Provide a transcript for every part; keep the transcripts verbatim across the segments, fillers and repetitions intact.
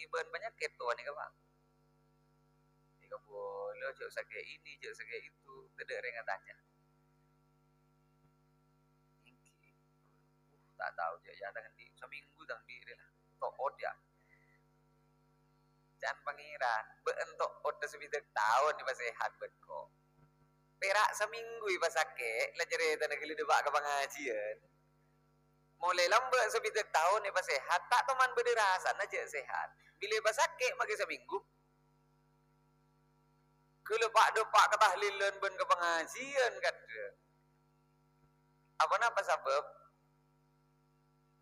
Bân panyakèt towa nèka, Pak. Nèka bâlâ, jhâ' sakè' ini, jhâ' sakè' itu. Tadâ' rèng atanya. Èngghi. Uh, ta' tao jhâ' yâ tang andi'. Samènggu tang andi' rè la. To'ot yâ. Can Pangèran, bâ'en to'ot sabidhâk taon èpasèhat bân ko'. Pèra' samènggu èpasakè', la carètana ghellâ' dâpa' ka pangajiyân. Molaè lambâ' sabidhâk taon èpasèhat, ta' toman bâdâ rasana jhâ' sèhat. Bilâ èpasakè' makè samènggu. Ghellâ' pa'-dâpa' ka tahlilan bân ka pangajiyân kadhâng. Apa napa sabâb?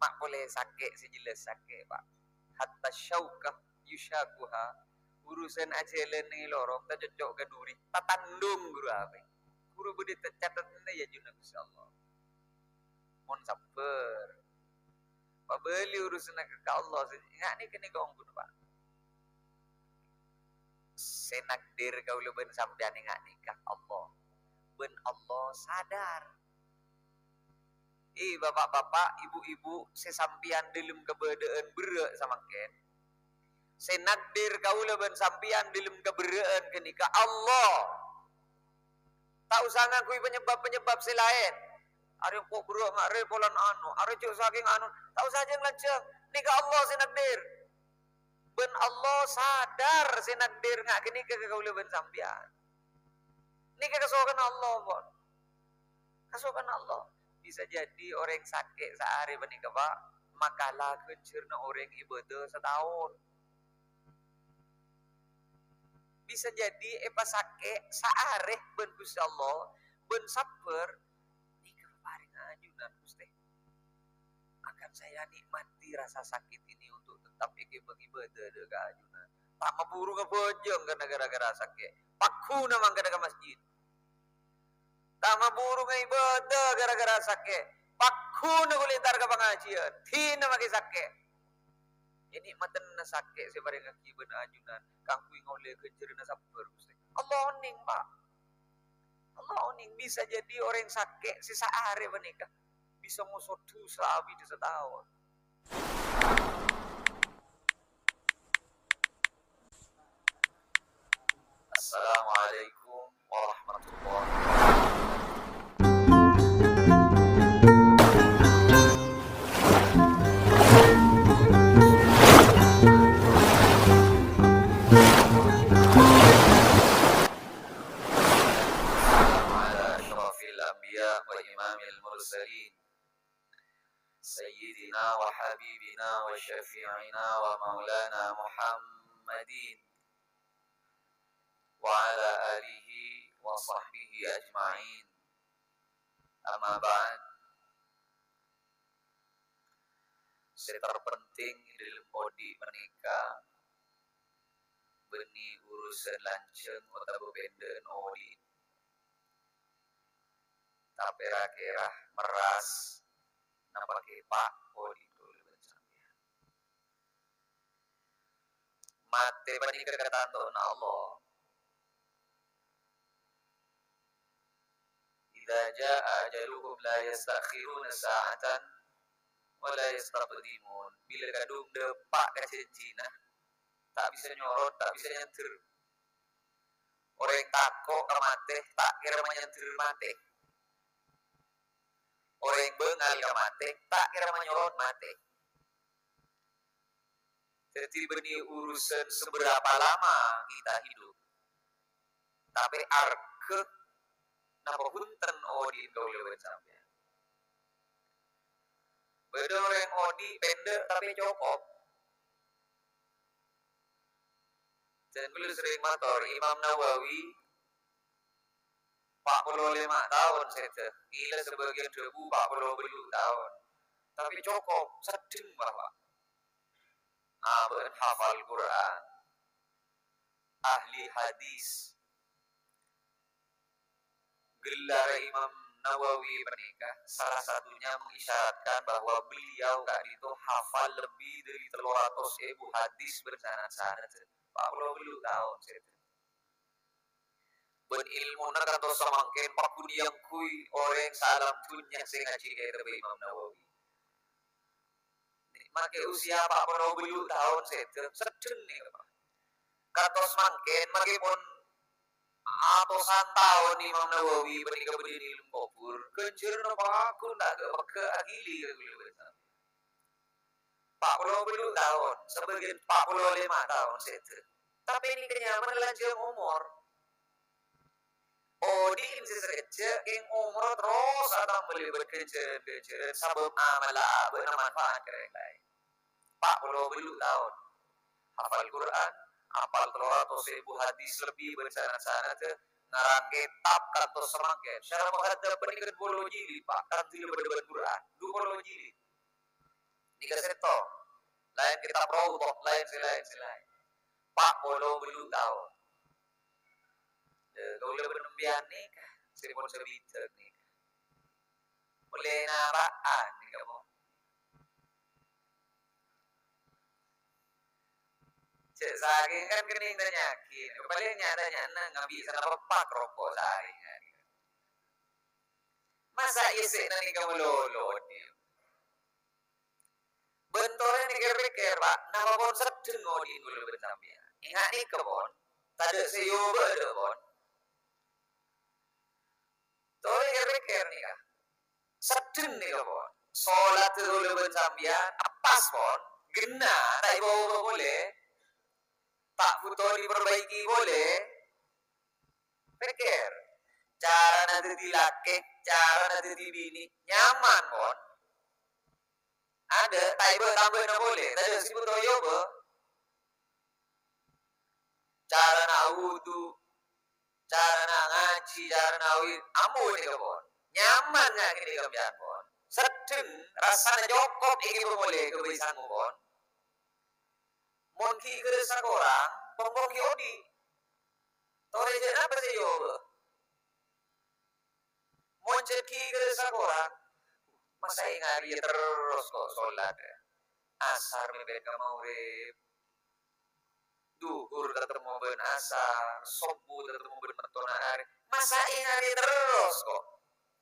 Ma' polè sakè' sè jelas sakè', Pak. Hatta syaukah yusyakuha. Urusan ajhâlân neng è lorong tacocco' ka duri, tatandhung ghuru apè. Ghuru bâdâ catetanna è ajunanna Ghustè Allah. Mon sabbhâr. Pabâli urusanna ka, ka Allah. Sè nga' nèka, nèka ongguna, Pak. Sè nakdir kaulâ bân sampèyan è nga' nèka Allah. Bân Allah sadar. È, bapa'-bapa', ibu-ibu, sè sampèyan dâlem kabâdâ'ân berrâ' samangkèn. Sè nakdir kaulâ bân sampèyan dâlem kaberrâ'ân ghânèka Allah. Ta' osa ngangghuy panyebab-panyebab sè laèn. Arè engko' berrâ' nga' rè polana anu, arè jhâ' sakèng anu, ta' osa jhâng-lanjhâng. Nèka Allah sè nakdir. Bân Allah sadar sè nakdir nga' ghânèka ka kaulâ bân sampèyan. Nèka kasokanna Allah, pon. Kasokanna Allah. Bisa jadi orèng sakè' saarè panèka, Pak, makala ghânjhârânna orèng ibâdâ sataon. Bisa jadi èpasakè' saarè bân Ghustè Allah, bân sabbhâr, nèka paparèng ajunan, Ghustè. Akan saya nikmati rasa sakit ini untuk tetap èghibâ ngibâdâ dâ' ka ajunan. Ta' maburu ngabhâjâng karna gara-gara sakè'. Pagghuna mangkana ka masjid. Ta' maburu ngibâdâ gara-gara sakè'. Pagghuna ghuli entar ka pangajiyân. Dina makè sakè'. Ènikmatenna sakè' sè èparèngaghi bân ajunan kaangghuy ngaollè ghânjhârânna sabbhâr, Ghustè. Allah onèng, Pak. Allah onèng, bisa jadi orèng sakè' sè saarè panèka bisa ngoso dhusa abidhâ sataon. Assalamualaikum warahmatullahi wabarakatuh. Assalamu ala asyrafil anbiya wa imamil mursalin. Sayyidina wa habibina wa syafi'ina wa maulana Muhammadin wa ala alihi wa sahbihi ajma'in. Amma ba'd. Sè terpenting è dâlem odi' panèka bânnè urusan lanjhâng otabâ pèndhâ'ân odi'. Tapè ra-kèra merras napa kèpa odi' kaulâ bân sampèyan. Matè panèka katantowanna Allah. Idza jaa ajaluhum la yasta'khiruna sa'atan wa la yastaqdimun. Bilâ kadhung dâpa' ka jhânjhina, ta' bisa nyorot, ta' bisa nyandher. Orèng tako' ka matè, ta' kèra manyandher matè. Orèng bângal ka matè, ta' kèra manyorot matè. Dhâddhi bânnè urusan seberapa lama kita hidup. Tapè arghâ napa bhunten odi'na kaulâ bân sampèyan. Bâdâ orèng odi' pèndhâ' tapè cokop. Dân kaulâ serrèng mator, Imam Nawawi pa' polo lèma' taon sèdhâ. Ghilâ sabâgiyân dhâbu pa' polo bâllu' taon. Tapè cokop, seddheng, Bapak. Abâ'na hafal Quran. Ahli hadis. Gelar Imam Nawawi panèka salah satunya mengisyaratkan bahwa beliau ka'dinto hafal lebih dari tello ratos èbu hadis bân sanad-sanad. Pa' polo bâllu' taon sèdhâ. Bân èlmona kantos samangkèn paggun èangghuy orèng saalam dhunnya sè ngajhi kètabbhâ Imam Nawawi. Nè, Make usia pa' polo bâllu' taon sèdhâ, seddheng nèka, Pa'. Kantos mangkèn, make pon atosan taon Imam Nawawi panèka bâdâ è alam kobhur, ghânjhârânna paggun ta' ghâ-, pegghâ' aghili ka kaulâ bân sampèyan. Pa' polo bâllu' taon, sabâgiyân pa' polo lèma taon sèdhâ. Tapè nèka nyamana lanjhâng omor. Odi'na sè sakejjhâ' kèng omorra terros atamba lèbât ghânjhârân-ghânjhârân sabâb amalla abâ'na manfaat ka orèng laèn. Pa' polo bâllu' taon. Hafal Qur'an, apal tello ratos èbu hadis lebbi bân sanad-sanadda, ngarang kètab kantos samangkèn. Syarah Muhadzab panèka dhu polo jilid, Pa', kan dhuli bân Qur'an, dhu polo jilid. Nèka sèttong. Laèn kètab Raudhah, laèn sè laèn, sè laèn. Pa' polo bâllu' taon. Yâ, kaulâ bân sampèyan nèka, sè pon sabidhâk nèka. Ollè nara'an nèka, mon. Cè' sakèng kan kennèng tanya'aghi, palèng nya-tanya'na ngabi' sanapa pa' roko' sakèng. Masa' iyâ sè nèka malolo, Odi? Bân torè nèkèr-pèkkèr, Pa', napa pon seddheng odi'na kaulâ bân sampèyan? Ènga' nèka, pon. Tadâ' sè èobâ, dâ', pon. Torè kèr-pèkkèr nèka. Seddheng nèka, pon. Solatta kaulâ bân sampèyan, pas, pon. Ghenna, ta' èobâ polè. Ta' bhuto diperbaiki polè. Pèkkèr. Carana dhâddhi lakè', carana dhâddhi binè', nyaman, pon. Adâ', ta' èobâ tambâna polè, tadâ' sè bhuto èobâ. Carana awudu, carana ngajhi, carana awit, ampon nèka, pon. Nyaman ngakènè sampèyan, pon. Seddheng, rassana cokop èghibâ polè ka bâi sango, pon. Mon ghi' ghârâssa korang, pongkong ghi' odi'. Torè jhâ' napa sè èobâ? Mon jhât ghi' ghârâssa korang, masa' ènga' rèya terros ko' solat, yâ? Asar mèpèt ka maghrib. Dhuhur tatemmo bân asar, sobbhu tatemmo bân mettona arè. Masa' ènga' rèya terros ko'?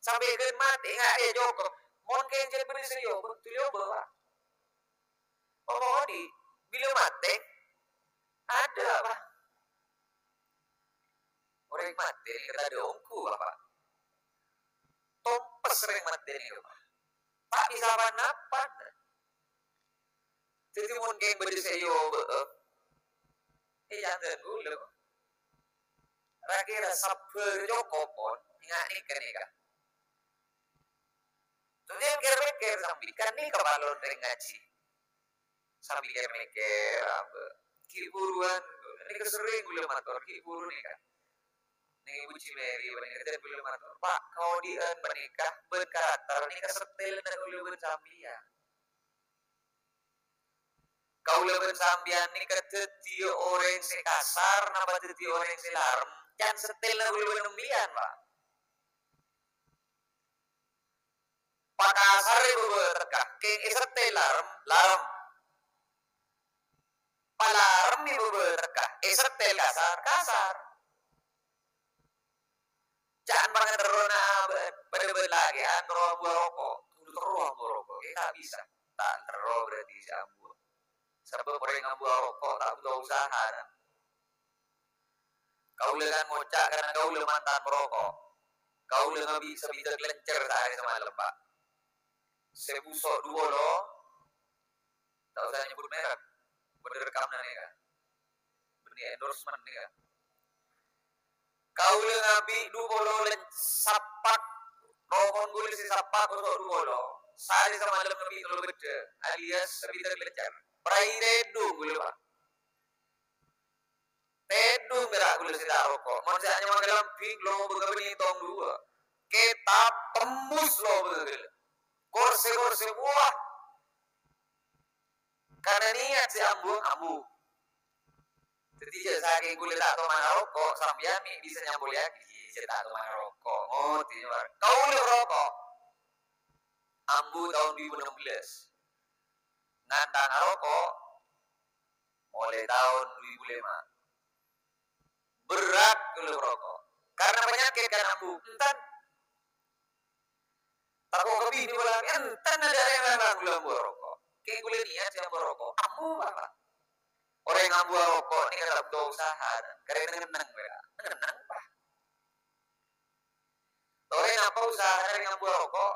Sampè' ghân matè ènga' rèya cokop. Mon kèng jhât bâdâ sè èobâ, dhuli èobâ, Pa'. Pokok odi', bilâ matè, adâ', Pa'. Orèng matè nèka tadâ' ongghu, Pa'. Tompes orèng matè nèka, Pa'. Ta' bisa pa-napa. Dhâddhi, mon kèng bâdâ sè èobâ'â, è, jhâ' ghulâ. Ra-kèra sabbhâr cokop, pon, ènga' nèka, nèka. Dhâddhi, kèr-pèkkèr sambi, kan nèka palon rèng ngajhi. Sambi kèr-mèkkèr, abâ'. Ghi' buruwân, nèka serrèng ghulâ mator, ghi' buru nèka. Nèng Ibu Jimeri panèka, dhân ghulâ mator, "Pa', kaodi'ân panèka bân karakter nèka settèlna kaulâ bân sampèyan. Kaulâ bân sampèyan nèka dhâddhiyâ orèng sè kasar napa dhâddhiyâ orèng sè larem, can settèlna kaulâ bân sampèyan, Pa'." Pakasarrè bâbâtekka, kèng èsettèl larem, larem. Palaremmè bâbâtekka, èsettèl kasar, kasar. Jhâ' pangaterrona abâ', padâ bân lakè'an terro ambuwâ roko', kodhu terro ambuwâ roko', è, ta' bisa. Ta' terro berarti sè ambuwâ. Sabâb orèng ambuwâ roko' ta' bhuto usaha, kan. Kaulâ kan ngoca' karna kaulâ mantan perokok. Kaulâ ngabi' sabidhâk lèncèr saarè samalem, Pa'. Sè buso' dhu polo, ta' osa nyebbhut merek, bâdâ rekamna nèka. Bânnè endorsement nèka. Kaulâ ngabi' dhu polo lèn-, sapak, rokok kaulâ sè sapak buso' dhu polo. Saarè samalem ngabi' tello bâddhâ, alias sabidhâk lèncèr. Prai tèdung kaulâ, Pa'. Tèdung pèra' kaulâ sè ta' roko'. Mon sè anyama kalambhing, lobâ kabânnè tong duwâ'. Kètab tembus lobâ ghellâ'. Korsè-korsè buwâ. Karna niyat sè ambu, ambu. Dhâddhi, jhâ' sakèng kaulâ ta' toman aroko', sampèyan mè' bisa nyambolèyaghi, jhâ' ta' toman aroko'. Ngodâ, kaulâ roko'. Ambu taon dhu èbu ennem bellâs. Ngantang aroko', molaè taon dhu èbu lèma. Berrâ' kaulâ roko'. Karna panyakèt kan ambu, enten. Tako' ka binè polana, enten adâ' rèng lanang kaulâ ambu roko'. Kèng kaulâ niyat sè ambu roko', ambu, Pa'. Orèng ambu roko' nèka ta' bhuto usaha, karè neng-enneng, Pa'. Neng-enneng, Pa'. Orèng apa usahana rèng ambu roko'?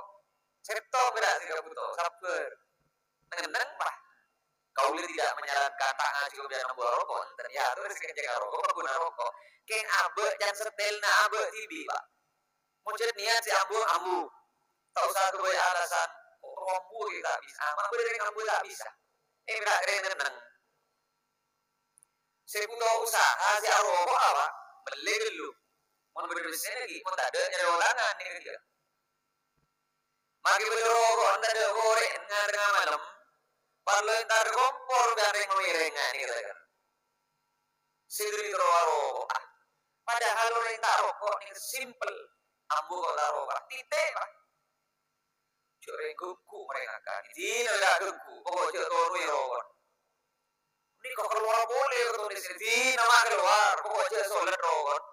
Sèttong, Pa', sè kabhuto, sabbhâr. Neng-enneng, Pa'. Kaulâ tidak menyarankan ta' ngajhi kobâjâna ambu roko', enten, ya, terros sè kencèng roko', pagghun roko'. Kèng abâ' can settèlna abâ' dhibi', Pa'. Mon jhât niyat sè ambu, ambu. Ta' osa ghâbây alasan, "Kok rombu ghi' ta' bisa?" Ah, ma' bâdâ rèng ambu ta' bisa. Eh, mèra' rèng neng-enneng. Sè bhuto usaha sè aroko'a, Pa', mellè ghâllu. Mon bâdâ bessèna ghi', mon tadâ' nyarè olangan nèka ghâ. Maghi bâdâ roko'an tadâ' korè'en nga-tengnga malem, parlo entar kompor gandeng mamèrèngan nèka ghâ. Sè dhâri terro aroko'a. Padahal orèng ta' roko' nèka simpel. Ambu kok ta' roko', titè', Pa'. Jhâ' rèng ghânggu marèngakan. Dina la ghânggu, pokok jhâ' tono'i roko'na. Nèka kalowar polè, katone sè dina ma' kalowar, pokok jhâ' solat roko'na.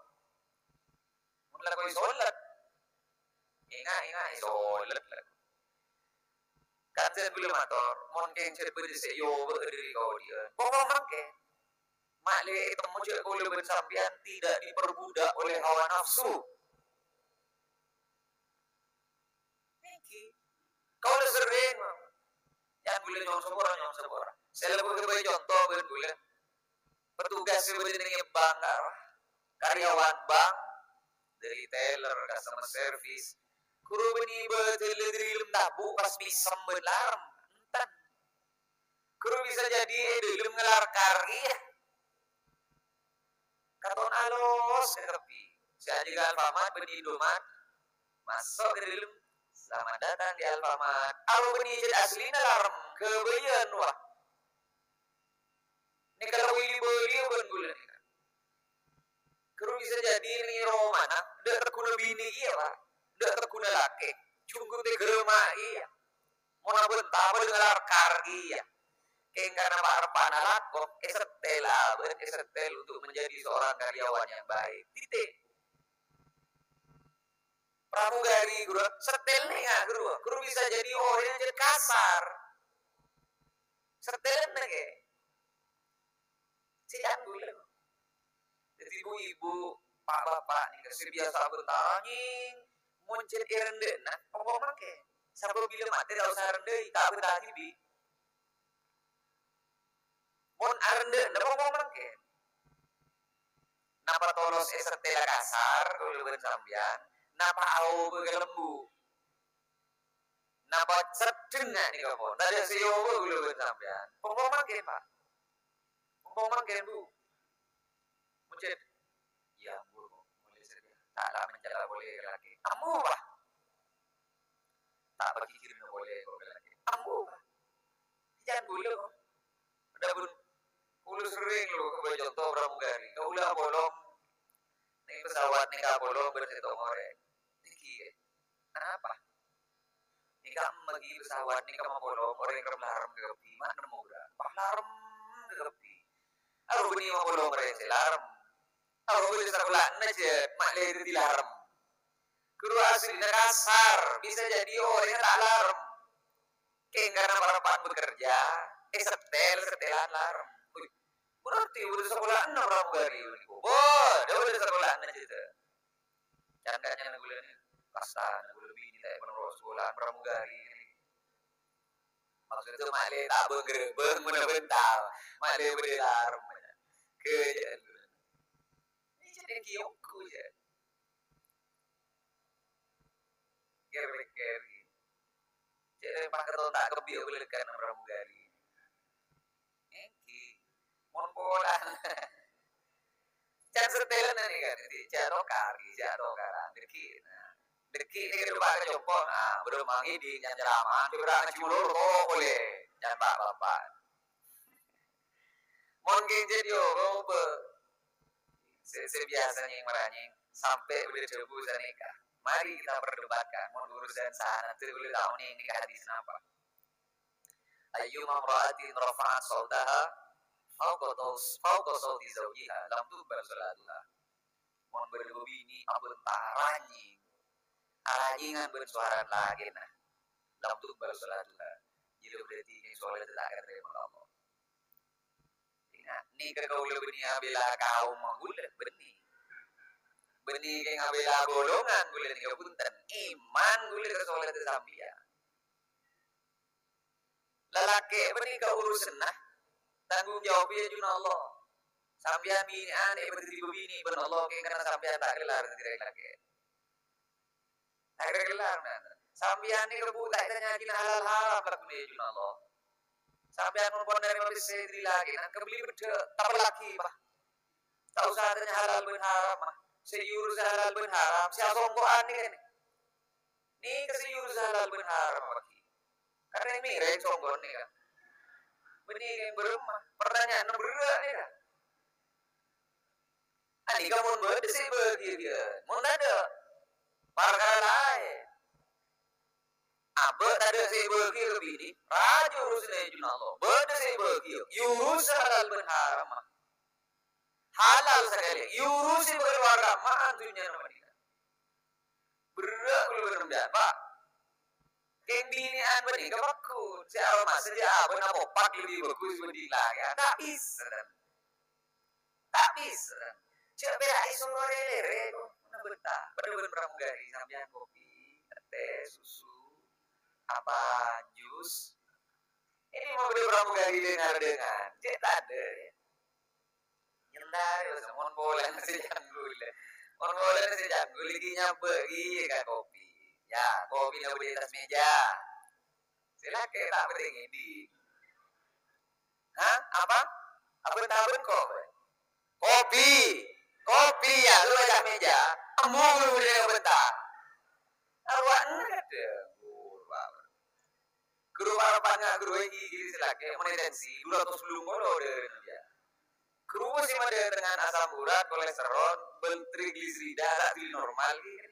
Mon la koi solat. Enga', enga', solat la. Kan sè kaulâ mator, mon kèng jhât bâdâ sè èobâ dhâri kaodi'ân, pokok mangkèn. Ma' lè ètemmo jhâ' kaulâ bân sampèyan tidak diperbudak oleh hawa nafsu. Èngghi. Kaulâ serrèng, yâ, kaulâ nyo'on sapora, nyo'on sapora. Sè lebbi ghâbây conto bân kaulâ. Petugas sè bâdâ neng bank, karyawan bank, dhâri teller, customer service. Ghuru bânnè bâdâ dhâlâ dhâri lem tabu' pas mèsem bân larem. Enten. Ghuru bisa jadi è dhâlem ngalar kar kèya. Katon alos ka kabbhi. Sè ajâgâ Alfamart bânnè Indomart. Maso' ka dhâlem. Selamat datang di Alfamart. Aro bânnè jhât aslina larem. Ghâbâyyân, wah. Nèka la wili-bâli bân kaulâ nèka. Ghuru bisa jadi neng è romana, dâ' tegghuna binè kèya, Pa'. Dâ' tegghuna lakè. Jungguttè ghârâmma kèya. Mon abânta padâ ngalar kar kèya. Kèng karna pa'-reppa'na lako, èsettèl abâ', èsettèl untuk menjadi seorang karyawan yang baik. Titik. Pramugari, ghuru, settèl nèka, ghuru. Ghuru bisa jadi orèng jhât kasar. Settèl nèka. Sè can kaulâ. Dhâddhi, bu-ibu, pa'-bapa' nèka sè biyasa abânta, anjing, mon jhât èrendhâ'âna, pokok mangkèn. Sabâb bilâ matè ta' osa èrendhâ'i, ta' abânta dhibi'. Mon arendhâ'âna, pokok mangkèn. Napa tolos èsettèla kasar, kaulâ bân sampèyan? Napa aobâ ka lembu? Napa seddheng nèka pon? Tadâ' sè èobâ kaulâ bân sampèyan. Pongko mangkèn, Pa'. Pongko mangkèn, Bu. Mujib. Iyâ, Bu. Mulai saja. Ta' la mencela polè ka lakè. Ambu, Pa'. Ta' paghighirna polè ka lakè. Ambu, Pa'. Jhân bulâ, kok. Adapun kaulâ serrèng lo, ghâbây conto pramugari. Kaulâ apolong neng pesawat nèka apolong bân sèttong orèng. Nèkè, kenapa? Nèka maghi pesawat nèka mapolong orèng rem larem kabbhi, ma' nemmo ghâ? Pas larem kabbhi. Aro bânnè mapolong orèng sè larem. Aro bânnè sakola'anna jhât, ma' lè dhâddhi larem. Ghuru aslina kasar, bisa jadi orèngnga ta' larem. Kèng karna parappa'na bekerja, èsettèl, settèlan larem. Wih, berarti bâdâ sakola'anna pramugari, bâdâ, bâdâ sakola'anna jhât. Can-kanyana kaulâ nè, kastana kaulâ binè ta' èpanoro' sakola'an pramugari. Maksudnya ma' lè ta' bâng-grâbâng, mènta bentar. Ma' lè bâdâ larem. Kejjhâ'. Ini jadi kiyokku, ya. Kèr-kèr. Jhâ' rèng pangkaton ta' kabbhi abâlâkana pramugari. Èngghi. Mon pola. Can settèlana nèka, dhâddhi jhâ' tokar, jhâ' tokaran. Dhâggi', nah. Dhâggi' nèka dâpa' ka compo', nah, bâdâ mangèn di nyanyaramah, coba ngajhi molor, to polè. Can pa'-bapa'. Mon kèng jhâ' yo, robâ. Sè, sè biyasa nyèng-maranyèng, sampè' bâdâ dhâbu sanèka. Mari kita perdebatkan, mon urusan sanad, kaulâ ta' onèng nèka hadis napa. Ayyuma imra'atin rafa'at sautaha fauqa taus-, fauqa sauti zawjiha lam tuqbal salatuha. Mon bâdâ bâbinè' abhânta ranyèng, aranyèngan bân sowarana lakèna, lam tuqbal salatuha. Iyâ, berarti sè soleh ta' ètarèma Allah. Ingat, nèka kaulâ bânnè abhilâ kaum kaulâ, bânnè. Bânnè kèng abhilâ golongan kaulâ nèka, bhunten. Iman kaulâ ka soleh sampèyan. Lalakè' panèka urusanna tanggung jawab è ajunna Allah. Sampèyan binè'an èpadhâddhi bâbinè' bân Allah kèng karna sampèyan ta' kellar dhâddhi rèng lakè'. Ta' kellar, nah. Sampèyan nèka bu ta' ètanya'aghi halal haram lagguna è ajunna Allah. Sampèyan mon pon narèma pèssè dhâri lakè'na, kabellè beddhâ', tapellaghi, Pa'. Ta' osa tanya halal bân haram, Pa'. Sè èurusa halal bân haram, sè asongko'an nèka. Nèka sè èurusa halal bân haram, Pa'. Karna mèrèng songko'an nèka. Bânnè kèng bârâmma, pertanyaanna berrâ' nèka. Anèka mon bâdâ sè èbâgiyâ, mon tadâ', parkara laèn. Abâ' tadâ' sè èbâgiyâ ka binè, rajâ urusanna è ajunna Allah. Bâdâ sè èbâgiyâ, èurusa halal bân haram. Halal sakalè, èurusi bân haram, ma'an dhunnyana panèka. Berrâ' kaulâ bân sampèyan, Pa'. Kèng binè'an panèka pagghun, sè aromasa jhâ' abâ' napopak lebbi bhâghus bhânding lakè'an. Ta' bisa, tan. Ta' bisa, tan. Jhâ' pèra' èsoro rè-lèrè, kok. Nabenta, padâ bân pramugari, sampèyan kopi, tè, susu, apa, jus. Ini mau beli pramugari dengan-dengan. Cè' tadâ', ya. Nyentare, bos, mon polana sè canggul. Mon polana sè canggul, iki nyabâ' iki ka kopi. Ya, kopi nabâ' di atas meja. Sè lakè' ta' patè ngèdhing. Hah? Apa? Apa taben kok? Kopi. Kopi, ya, lu ajak meja. Embung lu bâdâ bentang. Arwah enna kadhâng. Guru apa-apanya, guru iki, iki, sè lakè', mon tensi, dua ratus belum polo dâ', ya. Guru sè madâtengan asam urat, kolesterol, bân trigliserida, ta' duli normal, gitu.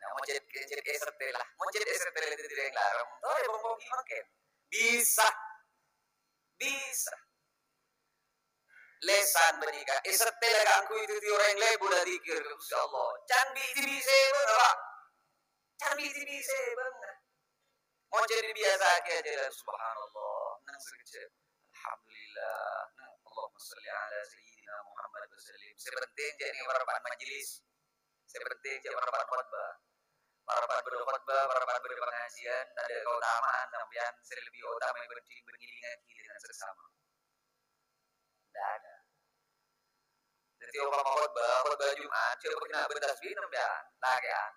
Nah, mon cè', cè' èsetel lah. Mon cè' èsetel dhâddhi rèng larem. Torè bongkong ghi' mangkèn. Bisa. Bisa. Lèsan panèka èsetel kaangghuy dhâddhi orèng lebur adzikir ka Ghustè Allah. Can bi' dhibi' sè bângal, Pa'. Can bi' dhibi' sè bângal. Mon cè' èbiyasa'aghi ajhâlân, subhanallah, neng sakejjhâ'. Alhamdulillah. Neng, Allahumma shalli ala sayyidina Muhammad wa sallim. Sè penting jhâ' neng parpan majelis. Sè penting jhâ' parpan khotbah. Parpan bâdâ khotbah, parpan bâdâ pangajiân, tadâ' kaotamaan sampèyan sè lebbi otama èbhândhing bân ngèdingngaghi dengan seksama. Ndak ada. Dhâddhi, ompama khotbah, khotbah Jumat, jhâ' pagghun bân tasbih sampèyan, lakè'an.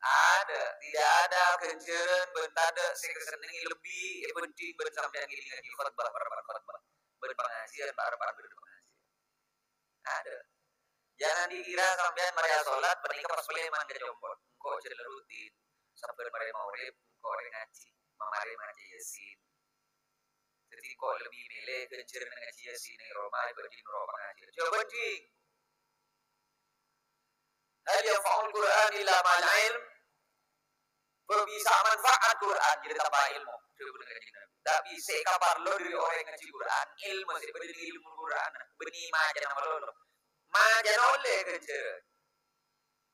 Ada, tidak ada ganjaran bân tadâ' sè èkasennengngè lebbi èbhândhing bân sampèyan ngèdingngaghi khotbah, parpan khotbah. Bân pangajiân, parpan bâdâ pangajiân. Ada. Jangan dikira sampèyan marè asolat, panèka pas palèman ka compo'. Engko' jhâ' rutin. Sabbhân marè maghrib, engko' rè ngajhi. Mamarè maca Yasin. Dhâddhi, engko' lebbi mèlè ghânjhârânna ngajhi Yasin è roma èbhândhing noro' pangajiân. Jhâ' bhândhing. Hal yanfa'ul Qur'an illa ma'al ilm. Bâ' bisa manfaat Qur'an jârèya tanpa ilmu. Dhâbuna Kanjeng Nabi. Tapè sè èkaparlo dhâri orèng ngajhi Qur'an, ilmu sè bâdâ è dhâlem Qur'an, bânnè macana malolo. Macana ollè ghânjhârân.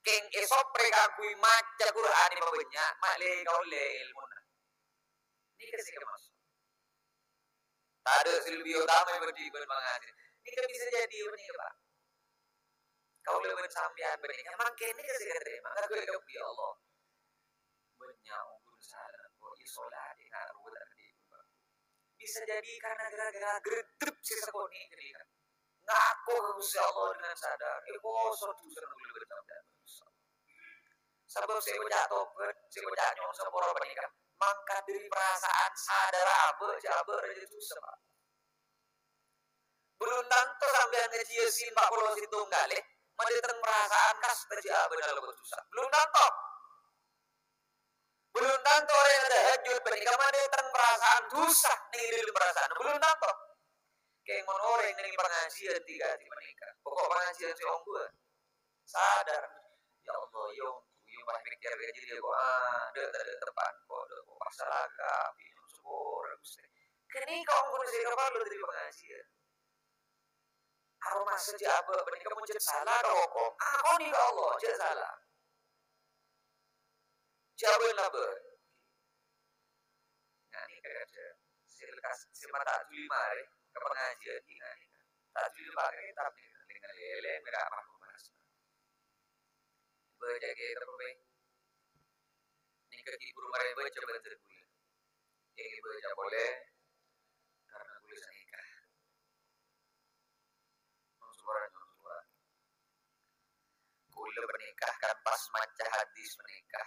Kèng èsoprè kaangghuy maca Qur'an èpabânnya', ma' lè kaollè èlmona. Nèka sè èkamaksod. Tadâ' sè lebbi otama èbhândhing bân pangajiân. Nèka bisa jadi panèka, Pa'. Kaulâ bân sampèyan panèka mangkèn nèka sè èkatarèma. Kaangghuy kabbhi, ya Allah. Bânnya' ongghu sala, kok èsolat, ènga' ruwet andi', Pa'. Bisa jadi karena gara-gara greddhep sè sakonè' ghânèka. Ngako ka Ghustè Allah dengan sadar, èposo dhusana kaulâ bân sampèyan. Sabâb sè èkoca' tobhât, sè èkoca' nyo'on sapora panèka mangkat dhâri parasaan sadar abâ', jhâ' abâ' rajâ dhusa, Pa'. Belum tanto sampèyan ngajhi Yasin empat puluh sèttong kalè, madâteng parasaan kasta jhâ' abâ' nalako dhusa. Belum tanto. Belum tanto orèng tahajjud panèka madâteng parasaan dhusa neng è dhâlem parasaan. Belum tanto. Kèng mon orèng neng pangajiân dhika-dhika panèka. Pokok pangajiân sè ongghuwân. Sadar. Ya Allah, ya ongghu, ya pas pèkkèr ka jârèya kok, ah, dâ', tadâ' teppa' kok, dâ', kok pas salaka, bingung sepora, Ghustè. Ghânèka ongghu sè èkaparlo dhâri pangajiân. Aromasa jhâ' abâ' panèka mon jhât sala ka okom. Akonè ka Allah, jhâ' sala. Jhâ' bân-labân. Nganèka kadhâng. Sè lekas, sè ma' ta' dhuli marè ka pangajiân, nganèka. Ta' dhuli marè, tapè lèng-ngalèlèng mèra apa, Mas. Bâca kètab, Pak. Nèka ghi' buru marè bâca bhâdhân kaulâ. Ènggi bâca polè, karna kaulâ sanèka. Nyo'on sapora, nyo'on sapora. Kaulâ panèka kan pas maca hadis panèka.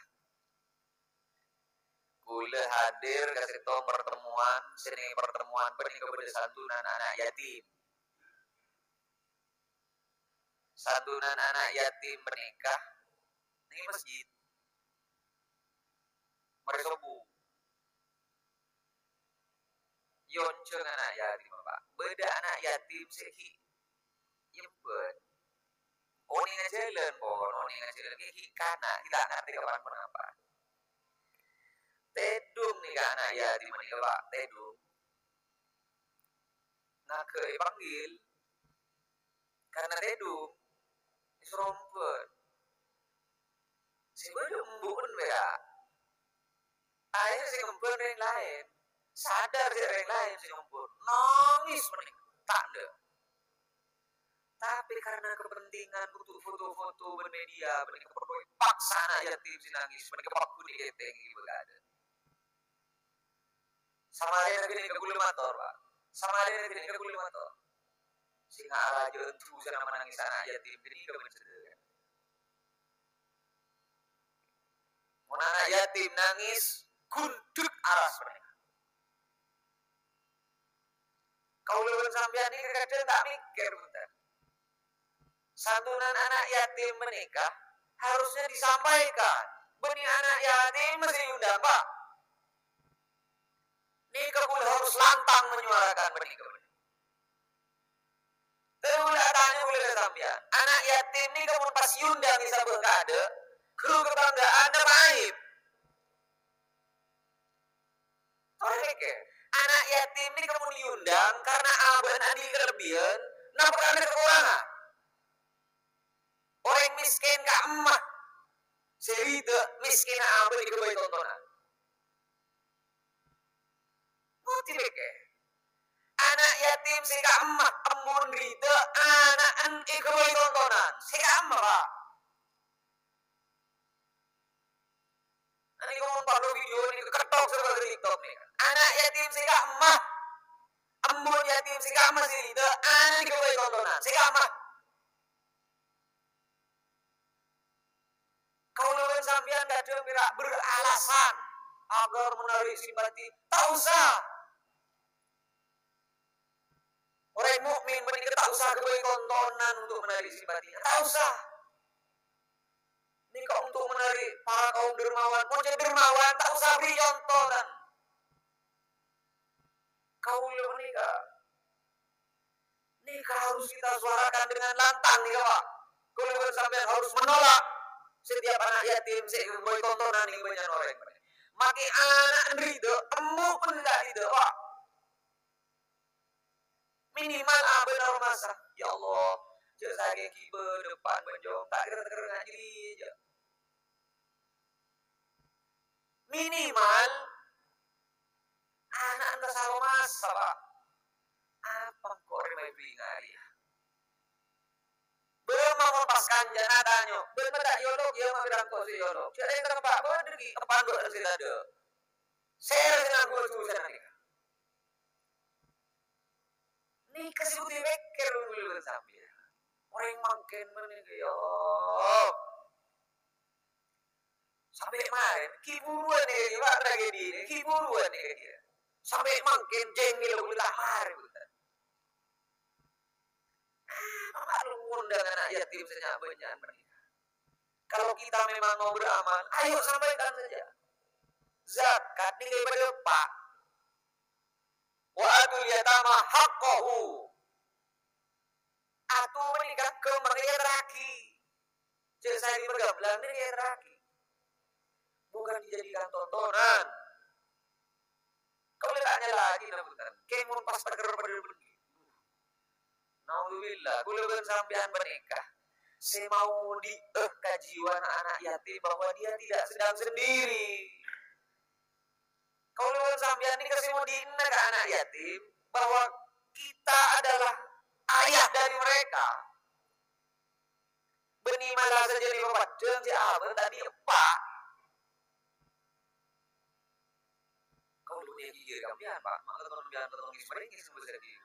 Kaulâ hadir ka sèttong pertemuan, sè neng pertemuan panèka bâdâ santunan ana' yatim. Santunan ana' yatim panèka neng masjid. Marè sobbhu. Èyonjhâng ana' yatim, Pak. Bâdâ ana' yatim sè ghi' èmbhân. Onènga jhâlân, pon, onènga jhâlân. Ghi', ghi' kana', ghi' ta' ngartè kapan ponapa. Tèdung nèka ana' yatim nèka, Pak, tèdung. Ngaghâ èpanggil. Karna tèdung, èsoro èmbhân. Sè bâdâ embu'en, Pak. Akhèrra sè ngembhân rèng laèn. Sadar jâ' rèng laèn sè ngembhân. Nangès mennèng. Ta' endâ'. Tapè karna kepentingan untuk foto-foto bân media, mennèng parlo èpaksa ana' yatim sè nangès, mennèng paghun èkètèngè bâkadâ. Samarèna ghânèka kaulâ mator, Pak. Samarèna ghânèka kaulâ mator. Sè ngala jhâ' dusana manangès ana' yatim ghânèka bân sadhâjâna. Mon ana' yatim nangès, ghundhuk aras panèka. Kaulâ bân sampèyan nèka kadhâng ta' mèkkèr, bhunten. Santunan ana' yatim panèka harusnya disampaikan. Bânnè ana' yatim masih èondang, Pak. Nèka kaulâ harus lantang menyuarakan panèka. Kaulâ atanya kaulâ ka sampèyan, ana' yatim nèka mon pas èondang èsabâ' kaadâ', ghâru kabhângga'an napa aib? Torè mèkkèr, ana' yatim nèka mon èondang karna abâ'na andi' kalebbiyân, napa karna kakorangan? Orèng mèskèn ka'imma sè ridha, mèskènna abâ' èghâbây tontonan. Bhunten, mèkkèr. Ana' yatim sè ka'imma, embu'en ridha, ana'en èghâbây tontonan. Sè ka'imma, Pak. Nèka mon parlo video nèka kettok sè bâdâ TikTok nèka. Ana' yatim sè ka'imma, embu'en yatim sè ka'imma sè ridha, ana'en èghâbây tontonan. Sè ka'imma. Kaulâ bân sampèyan kadhâng pèra' beralasan agar menarik simpati. Ta' osa. Orèng mukmin panèka ta' osa ghâbây tontonan untuk menarik simpati. Ta' osa. Nèka untuk menarik para kaum dermawan. Mon jhâ' dermawan, ta' osa beri contoh, kan. Kaulâ panèka, nèka harus kita suarakan dengan lantang, nèka, Pak. Kaulâ bân sampèyan harus menolak setiap ana' yatim sè èghâbây tontonan nèng bânnya'na orèng. Make ana'en ridha, embu'en ta' ridha, Pak. Minimal abâ'na aromasa, "Ya Allah, jhâ' sakèng ghibâ depan bânjong, ta' kèra-kèra ngajhi, jhâ'." Minimal ana'en ta' aromasa, Pak. Apa engko' rèya maèpèng arèya? Bârâmma mon pas kancana atanyo, "Bân ma' ta' èolok, iyâ ma' bârâmma engko' sè èolok?" Jhâ' rèng tempa' bâdâ ghi' èpandhu'ân sè tadâ'. Sèra sè nanggung dusana nèka? Nèka sè kodhu èpèkkèr kaulâ bân sampèyan. Orèng mangkèn panèka, ya Allah. Sampè' marèn, ghi' buruwân nèka, Pak, tragedi nèka, ghi' buruwân nèka, ya. Sampè' mangkèn jengkel kaulâ ta' marè, bhunten. Apa parlo ngundang ana' yatim sè nya-, bânnya'an panèka? Kalau kita memang mau beramal, ayo sampaikan saja. Zakat nèka padâ, Pak. "Wa atul yatama haqqahu." Atu panèka ghâmpang èyaterraghi. Jhâ' saè magamblang nèka èyaterraghi. Bukan dijadikan tontonan. Kaulâ ta' nyala'aghi, bhunten. Kèng mon pas teker padâ bânnè. Naudzubillah, kaulâ bân sampèyan panèka sè maodi'â kajiwana ana' yatim bahwa dia tidak sedang sendiri. Kaulâ bân sampèyan nèka sè modhi'na ka ana' yatim, bahwa kita adalah ayah dari mereka. Bânnè mala sajân èpapaddhâng sè abâ' tadâ' eppa'. Kaulâ bânnè ghighir sampèyan, Pak. Mangkana sampèyan ketemu nangès-marèngès sembah sakit.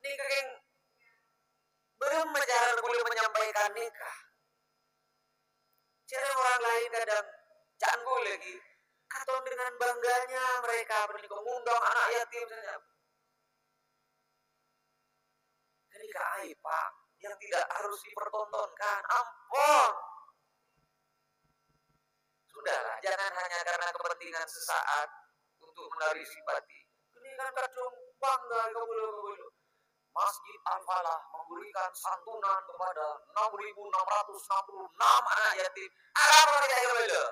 Nèka kèng bârâmma carana kaulâ menyampaikan nèka? Jhâ' rèng orang lain kadhâng ca'na kaulâ ghi, katon dengan bangganya mereka panèka ngundang ana' yatim saja. Ghânèka aib, Pak, yang tidak harus dipertontonkan. Ampon. Sudahlah, jangan hanya karena kepentingan sesaat untuk menarik simpati. Ghânèka kan kadhâng bangga ka kaulâ-kaulâ. Masjid Al-Falah memberikan santunan kepada enam ribu enam ratus enam puluh enam anak yatim. Arapa mènta èkabâlâ?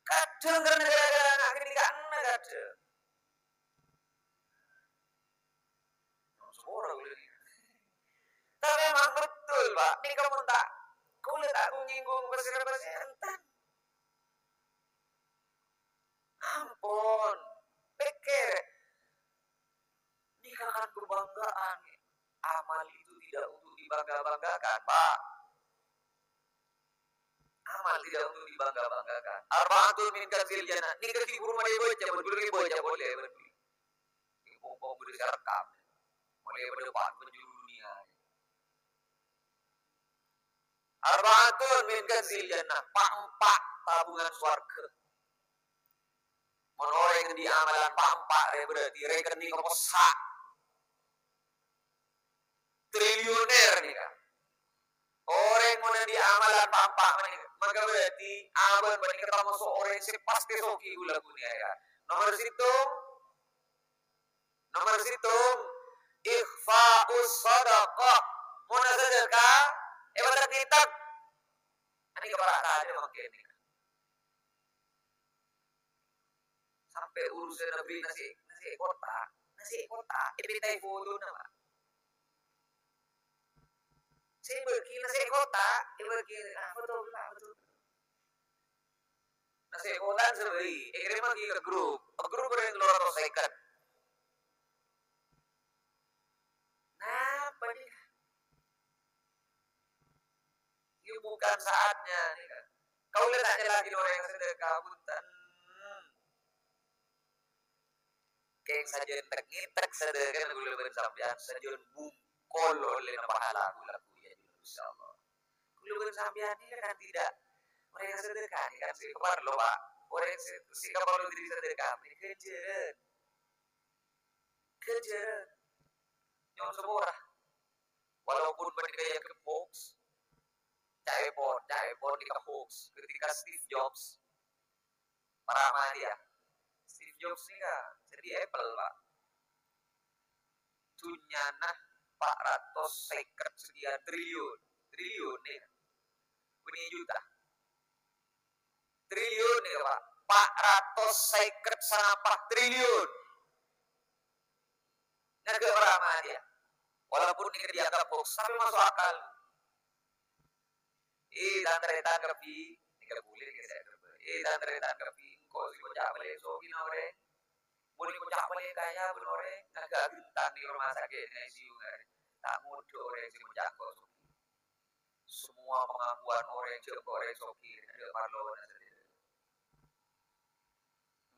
Kadhâng karena gara-gara ana' ghânèka kadhâng. Saporana kaulâ nèka. Tapè memang betul, Pak. Nèka mon ta', kaulâ ta' nyinggung pasèra-pasèra, enten. Ampon. Pèkkèr. Nèka kan kebanggaan. Amal itu tidak untuk dibangga-banggakan, Pak. Amal tidak untuk dibangga-banggakan. Arba'atun min kanzil jannah. Nèka ghi' buru malè baca, buru malè baca polè, buru. Nèka pong-pong buru sè rekam. Malè padâ pa' penjuru dunia. Arba'atun min kanzil jannah. Pa'-empa' tabungan sowarghâ. Mon orèng andi' amalan pa'-empa' rè, berarti rekening pèssa'. Triliuner nèka. Orèng mon andi' amalan pa'-empa' panèka, maka berarti abâ' panèka tamaso' orèng sè pastè soghi ghulâ ghunina, ya. Nomor sèttong, nomor sèttong, ikhfa'us shadaqah. Mon asadâkah, èpatek-ngètek. Anèka para' tadâ' mangkèn nèka. Sampè' urusan nabbhi nasè', nasè' kotak, nasè' kotak, èpèntaè fotona, Pak. Sè bâgi nasè' kotak, èbâgi, ah, foto, Pak, foto. Nasè' kotak sè bâgi, èkèrèmmaghi ka grup. Ka grup orèng tello ratos sèket. Napa nèka? Ini bukan saatnya nèka. Kaulâ ta' nyala'aghi orèng sedekah, bhunten. Kèng sajân tek-ngètek sedekah kaulâ bân sampèyan, sajân bungkol ollèna pahala kaulâ, ya, insyaallah. Kaulâ bân sampèyan nèka kan tidak, orèng sedekah nèka kan sè kaparlo, Pak. Orèng sè, sè kaparlo dâri sedekah, ghânjhârân. Ghânjhârân. Nyo'on sapora. Walaupun panèka èanggep hoax, ca'èpon, ca'èpon nèka hoax. Ketika Steve Jobs, para' madiya. Steve Jobs nèka sè dhi Apple, Pak. Dhunnyana pa' ratos sèket sekian triliun. Triliun nèka. Bânnè juta. Triliun nèka, Pak. Pa' ratos sèket sanapa triliun. Nèka para' madiya. Walaupun nèka dianggap hoax, tapè maso' akal. Eh, tan-tarètan kabbhi, nèka bulâ nèka sè kabbhi. Eh, tan-tarètan kabbhi, engko' sè koca' palèng sogina orèng. Bulâ koca' palèng kaya bân orèng, ngaghâ' ghentang è rumah sakit, è I C U ngarè. Ta' ngodâ orèng sè koca' engko' soghi. Semua pengakuan orèng jhâ' engko' orèng soghi, adâ' parlona sadhâjâ.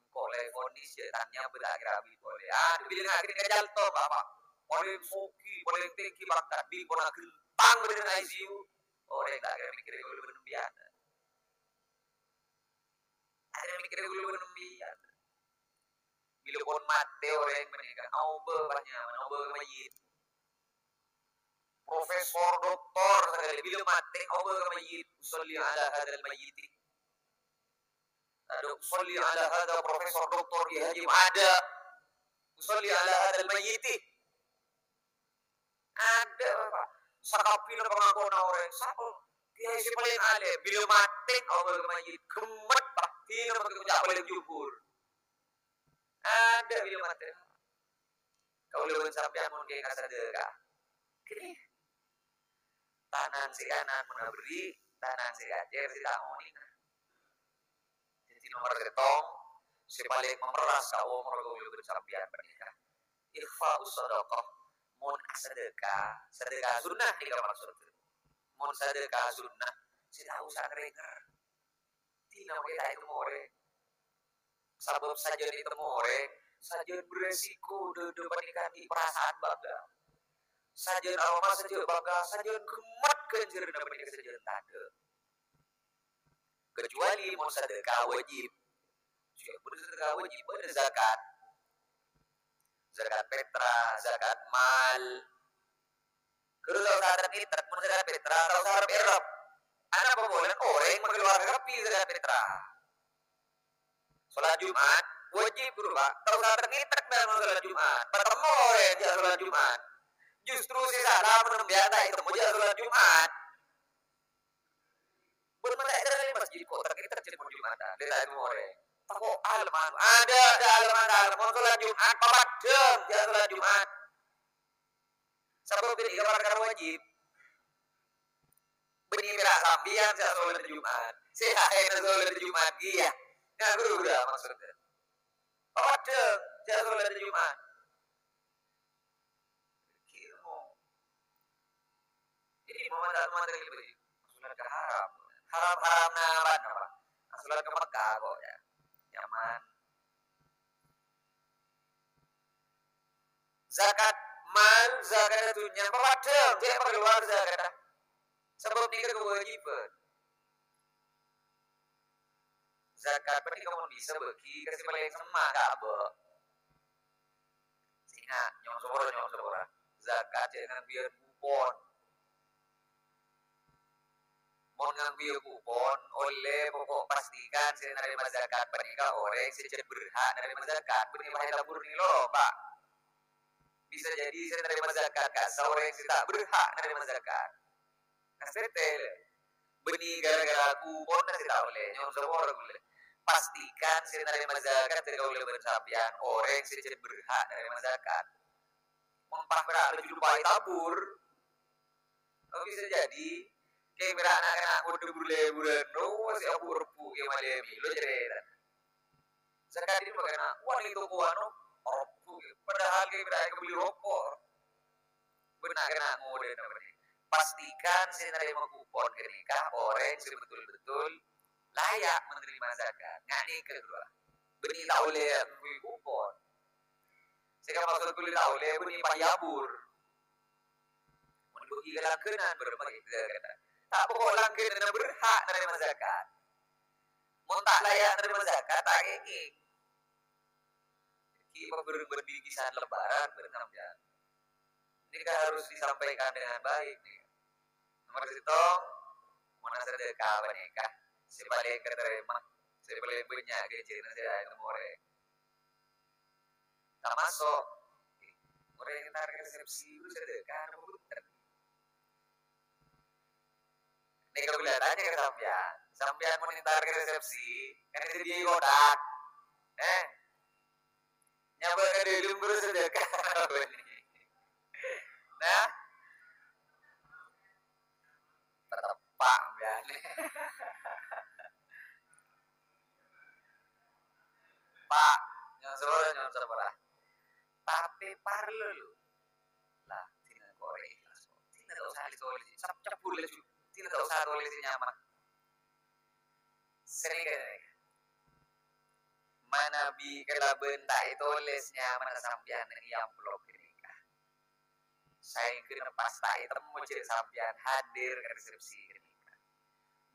Engko' la èvonis jhâ' tanya bâdâ akhèr abit polè. Ah, bilâ akhèr ka Jalto, Bapak. Palèng soghi, palèng tèngghi pangkat, bi' pon aghentang bâdâ neng I C U. Orèng ta' kèra mikkèrè kaulâ bân sampèyan. Ta' kèra mikkèrè kaulâ bân sampèyan. Bilâ pon matè orèng panèka, aobâ panyaman, aobâ ka mayyit. Profesor, doktor sakalè, bilâ matè, aobâ ka mayyit. Usolli ala hadzal mayyiti. Adâ', usolli ala hadza Profesor Doktor Kiai Haji Ma'ada. Usolli ala hadzal mayyiti. Adâ', Bapak. Sakabbhina pangakowanna orèng, sapa kiai sè palèng alèm? Bilâ matè, aobâ ka mayyit. Ghemmet, Pak. Dinah maskè koca' palèng jhubur. Adâ' bilâ matè. Kaulâ bân sampèyan mon kèng asadâkah. Ghi. Tanang sè kanan mon aberri', tanang sè kacèr sè ta' onèng. Dhâddhi, nomer sèttong sè palèng mamerras ka omor kaulâ bân sampèyan panèka, ikhfa'us shadaqah. Mon asadhâka, sadhâka sunnah nèka maksodda. Mon sadhâka sunnah, sè ta' osa ngèrèngèr. Dina mangkèn ta' ètemmo orèng. Sabâb sajân ètemmo orèng, sajân beresiko dhâ-, dhâ-, panèka andi' perasaan bangga. Sajân aromasa jhâ' bangga, sajân ghemmet ghânjhârânna panèka sajân tadâ'. Kecuali mon sadhâka wajib. Jhâ' bhender sadhâka wajib, bâdâ zakat. Zakat fitrah, zakat mal. Ghuru ta' osa tek-ngètek, mon zakat fitrah, ta' osa rep-errep. Ana' popolan orèng makalowar kabbhi zakat fitrah. Sholat Jumat wajib, ghuru, Pak. Ta' osa tek-ngètek dâlem sholat Jumat. Patemmo orèng jhâ' sholat Jumat. Justru sè sala mon sampèyan ta' ètemmo jhâ' sholat Jumat. Bân mata' èdâlem masjid kok tek-ngètek jhâ' mon Jumatan. Dâ' ta' ètemmo orèng. Tako' aleman. Adâ', dâ' aleman, dâ' aleman. Mon sholat Jumat, papaddhâng jhâ' sholat Jumat. Sabâb ghânèka parkara wajib. Bânnè pèra' sampèyan sè asolat Jumat. Sè laènna solat Jumat kèya. Nah, buru-buru maksodda. Papaddhâng sè asolat Jumat. Kèya mo. Jadi, mau mata-mata lagi bagi. Asolat ka haram. Haram-haram napa, napa? Asolat ka Mekah kok, ya. Nyaman. Zakat mal, zakat dhunnya, papaddhâng, jhâ' èpakalowar zakadda. Sabâb nèka kawâjibhân. Zakat panèka mon bisa bâgi ka sè palèng semma' ka abâ'. Sènga', nyo'on sapora, nyo'on sapora. Zakat jhâ' ngangghuyyân kupon. Mon ngangghuyyâ kupon, ollè pokok pastikan sè narèma zakat panèka orèng sè jhâ' berhak narèma zakat. Bânnè pas ètabur nèng loro, Pak. Bisa jadi sè narèma zakat ka'issa orèng sè ta' berhak narèma zakat. Nah, sètèl. Bânnè gara-gara kuponna sè ta' ollè, nyo'on sapora kaulâ. Pastikan sè narèma zakat dhâri kaulâ bân sampèyan orèng sè jhâ' berhak narèma zakat. Mon pas pèra' laju lupa ètabur, bisa jadi, kè pèra' na'-kana' ngodâ bur-lèburân, oh, sè abu-, rebbhu kè malè mèlo jârèya. Sakadinna bâkana, wah, nèng toko anu, rebbhu kè. Padahal kè pèra' èkabelli roko'. Bân na'-kana' ngodâna bânnè. Pastikan sè narèma kupon ghânèka orèng sè betul-betul layak menerima zakat. Nga' nèka, ghuru. Bânnè ta' ollè ngangghuy kupon. Sè kamaksod kaulâ ta' ollè bânnè pas èabur. Mon bâgi ka langghânan bârâmma ghi' zakat. Ta' pokok langghânanna berhak narèma zakat. Mon ta' layak narèma zakat, ta' kèngèng. Ghi' pabhâreng bân bingkisan lebaran bârâmma, ya. Nèka harus disampaikan dengan baik, nèka. Nomor sèttong, mon sadhâka panèka sè palèng katarèma, sè palèng bânnya' ghânjhârânna sè ètemmo orèng. Tamaso', orèng entar ka resepsi, buru sadhâka, napa bhunten? Nèka kaulâ tanya ka sampèyan. Sampèyan mon entar ka resepsi, kan èsadhiyâi kotak. Eh? Nyabâ' ka dâlem buru sadhâka. Nah? Pateppa', sampèyan. Pak, nyo'on sapora, nyo'on sapora. Tapè parlo, lo. Lah, dina korè ikhlas. Dina ta' osa tolès. Sab-, cabbhur laju. Dina ta' osa tolès sè nyamana. Sèrèng kènè. Manabi kalabân ta' ètolès nyamana sampèyan neng è amplop ghânèka. Saèngghâna pas ta' ètemmo jhâ' sampèyan hadir ka resepsi ghânèka.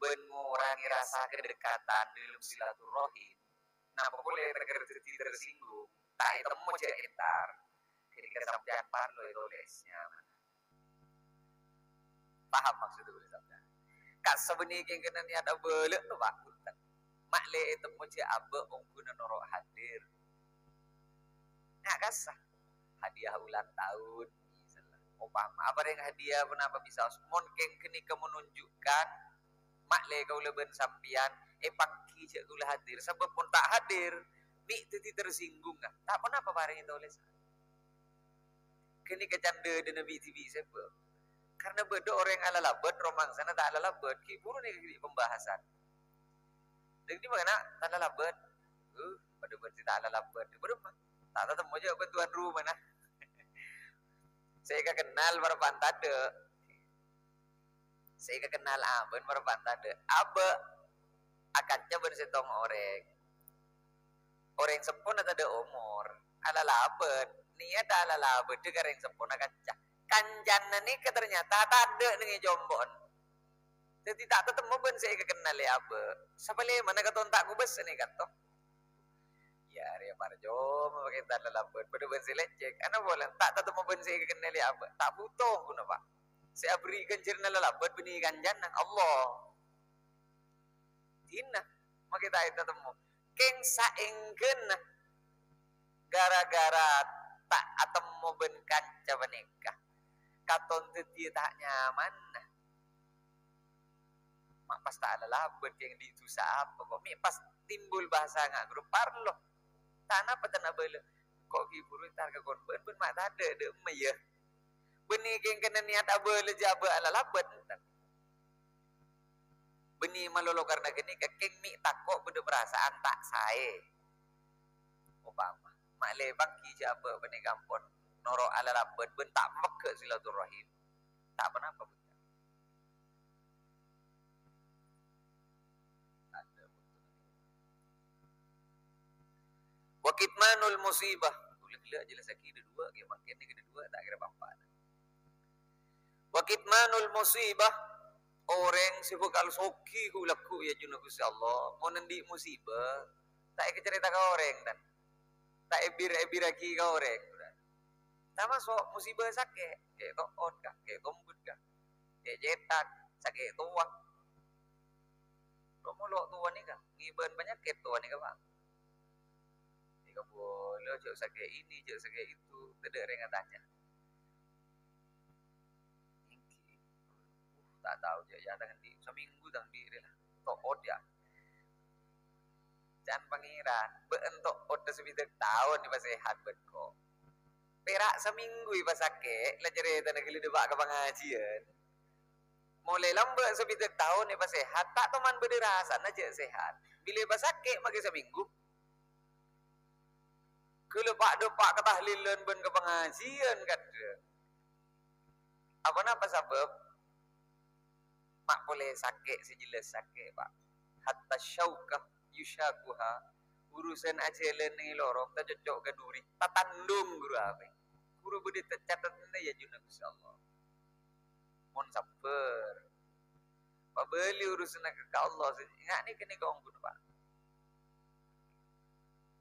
Bân ngorangè rasa kedekatan dâlem silaturrahim. Napa polè ter-, ter-, dhâddhi tersinggung, ta' ètemmo jhâ' entar. Ghânèka sampèyan parlo ètolès nyamana. Paham maksodda kaulâ sampèyan? Ka'issa bânnè kèng kennèng niyat abâlâ, to, Pak? Bhunten. Ma'lè ètemmo jhâ' abâ' ongghuna noro' hadir. Nah, ka'issa. Hadiah ulang tahun, misalnya. Opama aparèng hadiah, ponapa bisa? Mon kèng ghânèka menunjukkan, ma'lè kaulâ bân sampèyan èpangghi jhâ' kaulâ hadir. Sabâb mon ta' hadir, mè' dhâddhi tersinggung, ah. Ta' ponapa parèng ètolès. Ghânèka can dâdâna bi'-dhibi' sèbâ. Karna bâdâ orèng alalabât, romangsana ta' alalabât, ghi' buru nèka ghi' pembahasan. Dhâddhi mangkana ta' alalabât. Uh, padâ bân sè ta' alalabât. Padâ mah. Ta' tatemmo jâ' bân tuan rumana. Sè èkakennal parappa'na tadâ'. Sè èkakennal abâ'na parappa'na tadâ'. Abâ' akanca bân sèttong orèng. Orèng seppona tadâ' omor. Alalabât. Niyadhâ alalabâdhâ ka rèng seppona kanca. Kancana nèka ternyata tadâ' neng è compo'na. Dhâddhi ta' tatemmo bân sè èkakennalè abâ'. Sapalèmana katon ta' kobâsa nèka to. Ya, arèya parcoma makè ta' alalabât, padâ bân sè lècèk. Ana polana ta' tatemmo bân sè èkennalè abâ'. Ta' bhuto ghuna, Pa'. Sè aberri' ghânjhârânna alalabât bânnè kancana, Allah. Dinah, makè ta' ètatemmo. Kèng saèngghâna gara-gara ta' atemmo bân kanca panèka, katon dhâddhiyâ ta' nyamanna. Ma' pas ta' alalabât, kèng andi' dhusa apa kok? Mè' pas timbul bahasa nga' ghuru parlo. Ta' napa ta' abâlâ. Kok ghi' bhuru entar ka kon bân, bân ma' tadâ' dâ' emma, yâ. Bânnè kèng kènè niyat abâlâ jâ' abâ' alalabât, enten. Bânnè malolo karna ghânèka kèng mè' tako' bâdâ parasaan ta' saè. Opama, ma' lèbâng ghi' jâ' abâ' panèka ampon noro' alalabât bân ta' mèghâ' silaturrahim. Ta' ponapa, Bu. Wa kitmanul musibah. Ghulâ ghellâ' ajelassaghi dâ' duwâ', ghi' mangkèn nèka dâ' duwâ' ta' kèra pa-empa'na. Wa kitmanul musibah, orèng sè bhâkal soghi ghu-, lagghu' è ajunanna Ghustè Allah, mon andi' musibah, ta' èkacarèta ka orèng, tan. Ta' èbir-èbirraghi ka orèng, bhurâ. Tamaso' musibah sakè', kè' to'ot, ka, kè' tombut, ka, kè' cètak, sakè' towa. Lo'-molo' towa nèka, ngibâ'ân panyakèt towa nèka, Pa'. Nèka bhulâ, jâ' sakè' ini, jâ' sakè' itu, tadâ' rèng atanya. Èngghi. Uh, ta' tao jâ' yâ tang andi'. Samènggu tang andi' rè la. To'ot yâ. Can Pangèran, bâ'ân to'ot sabidhâk taon èpasèhat bâ'ân ko'. Pèra' samènggu èpasakè', la carètana ghellâ' dâpa' ka pangajiyân. Molaè lambâ' sabidhâk taon èpasèhat, ta' toman bâdâ rasana jâ' sèhat. Bilâ èpasakè' makè samènggu. Ghellâ' pa'-dâpa' ka tahlilan bân ka pangajiyân kadhâng. Aponapa sabâb? Ma' polè sakè' sè jelas sakè', Pa'. Hatta syauka yusyakuha. Urusan ajhâlân neng è lorong tacocco' ka duri, tatandhung ghuru apa. Ghuru bâdâ ta-, catetanna è ajunanna Ghustè Allah. Mon sabbhâr. Pabâli urusanna ka, ka Allah, sè nga' nèka, nèka ongghu, Pa'.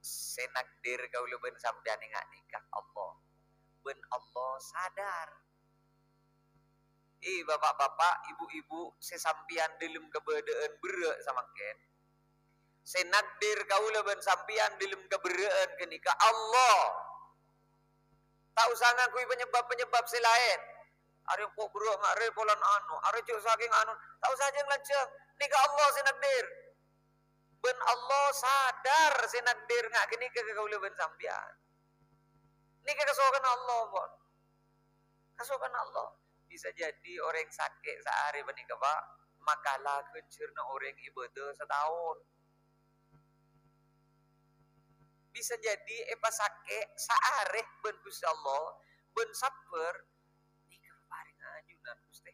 Sè nakdir kaulâ bân sampèyan è nga' nèka Allah. Bân Allah sadar. Eh, bapa'-bapa', ibu-ibu, sè sampèyan dâlem kabâdâ'ân berrâ' samangkèn. Sè nakdir kaulâ bân sampèyan dâlem kabherrâ'ân ghânèka Allah. Ta' osa ngangghuy panyebab-panyebab sè laèn. Arè engko' berrâ' ma' rè polana anu, arè jâ' sakèng anu, ta' osa jâng-lanjhâng. Nèka Allah sè nakdir. Bân Allah sadar sè nakdir nga' ghânèka ka kaulâ bân sampèyan. Nèka kasokanna Allah, pon. Kasokanna Allah. Bisa jadi orèng sakè' saarè panèka, Pa', makala ghânjhârânna orèng ibâdâ sataon. Bisa jadi èpasakè' saarè bân Ghustè Allah, bân sabbhâr, nèka paparèngnga ajunan, Ghustè.